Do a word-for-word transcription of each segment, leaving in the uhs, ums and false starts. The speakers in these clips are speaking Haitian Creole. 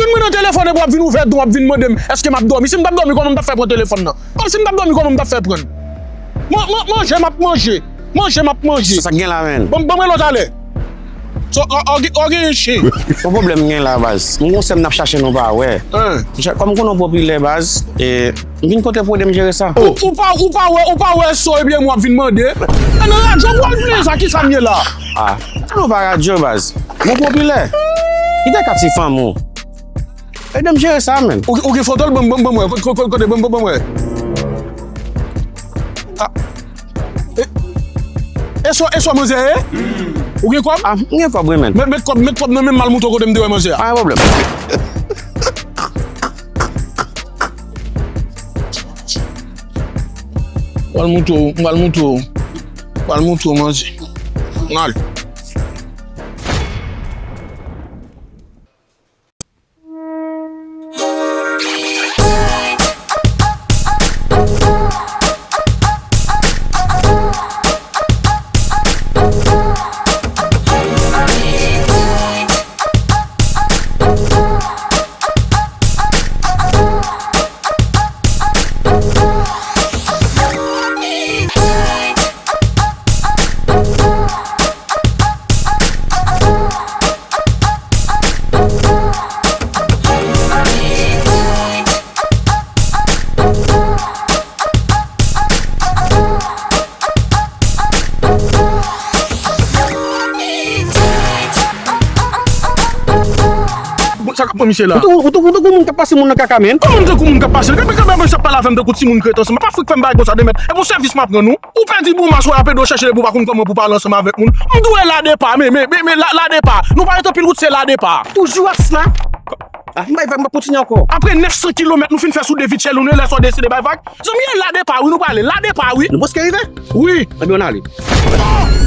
Vin mwen nan telefòn epi w ap vin ouvè don, w ap vin mande m èske m ap dòmi. Si m t ap dòmi, kòman m t ap fè pran telefòn nan? Kòm si m t ap dòmi, kòman m t ap fè pran? Man-, man-, manje, m ap manje. Manje, m ap manje. Sa k gen la, menn? Ban m, ban m rele w talè. So, o, o, o, gen chen. Yon pwoblèm gen la, baz. M gon sè m n ap chache nou pa wè. Hein. Kòm m konnen w popilè, baz, e, m vin kote pou ede m jere sa. Ou, ou pa, ou pa wè, ou pa wè so ebyen m w ap vin mande. E nan radyo pou al plen sa, ki sa m ye la? Ah, sa nou pa radyo, baz. Mwen popilè. Kite kati fanm ou. Ede m jere sa, menn. Ou, ou gen foto l? Ban m, ban m, ban m wè. Kote, kote, kote, ban m, ban m wè. Ah. E, e swa, e swa manzè ye? Ou gen kòb? Ah, m gen kòb, wi, menn. Met, met kòb, met kòb nan men m, m al moutre w kote m te wè manzè a. Pa gen pwoblèm. M al moutre w, m al moutre w. M al moutre w manzè. M al. Bon, sa k ap pran misye la? Ou tankou, ou tankou, ou tankou moun k ap pase moun nan kaka, menn. Kòman m tankou moun k ap pase? Gade, gade, gade, misye ap pale avè m tankou timoun krete ansanm. Pa fout fè m bagay konsa, de mèt. E pou sèvis m ap rann ou? Ou pèdi bon maswa, ap ede w chèche depi w pa konn kòman pou pale ansanm avèk moun. M dwe la depa, men, men, men, men, la, la depa. Nou pa ret anpil wout, se la depa. Toujou ap sa? Ah, m bay vag, m p ap kontinye ankò. Apre nèf san kilomèt nou fin fè sou de vitchèl, nou lè sa w deside bay vag. Zanmi, e la depa, wi, nou prale. La depa, wi. Nou prèske rive? Wi. Ebyen, ann ale.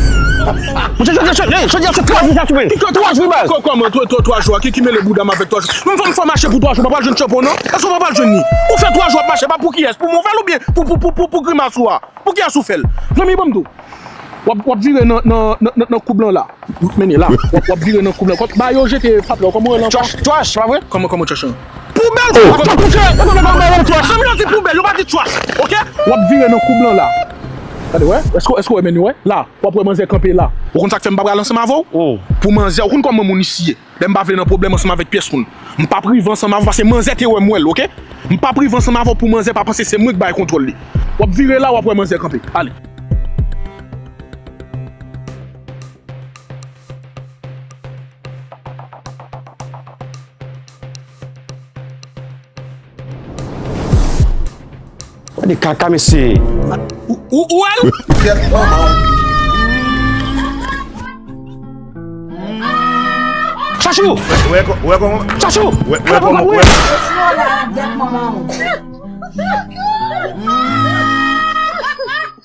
Monchè, jodi a se, jodi a se twa jou sa sou mwen. Twa jou, baz. Kò-, kòman, twa, twa, twa jou a? Ki, ki mele bouda m avèk twa jou? Mwen fè, mwen fè mache pou twa jou, m pa pral jwenn tchanpon, non? Èske w pa pral jwenn li? Ou fè twa jou ap mache, pa pou kiyès? Pou move l oubyen pou, pou, pou, pou, pou grimas ou a? Pou kiyès ou fè l? Zanmi, ban m di w. W ap, w ap vire nan, nan, nan, nan, nan koub lan la. Ou mennen la. W ap, w ap vire nan koub lan. Kòm, ba yo jete fatra, kòman w rele ankò? Trash, trash, pa vre? Kòman, kòman trash lan? Poubèl! Oh, sa, sa, sa, sa, sa, sa, sa, sa, trash. Zanmi yo di poubèl, yo pa di trash. Oke? W ap vire nan koub lan la. Gade, wè? Èske, èske w wè, men, wè? La, w ap wè manzè kanpe la. Ou konn sa k fè m pa pral ansanm avè w? Oh. Pou manzè, ou konn kòman moun isi ye. Lè m pa vle nan pwoblèm ansanm avèk pyès moun. M p ap rive ansanm avè w paske manzè te wè m wè l, oke? M p ap rive ansanm avè w pou manzè pa panse se mwen k bay kontwòl li. W ap vire la, w ap wè manzè kanpe. Ale. Gade kaka, mesye. Ou, ou, ou wè l? Chachou! Ou wè kò-, ou wè kòman? Chachou! Ou wè, ou wè kòman, ou wè?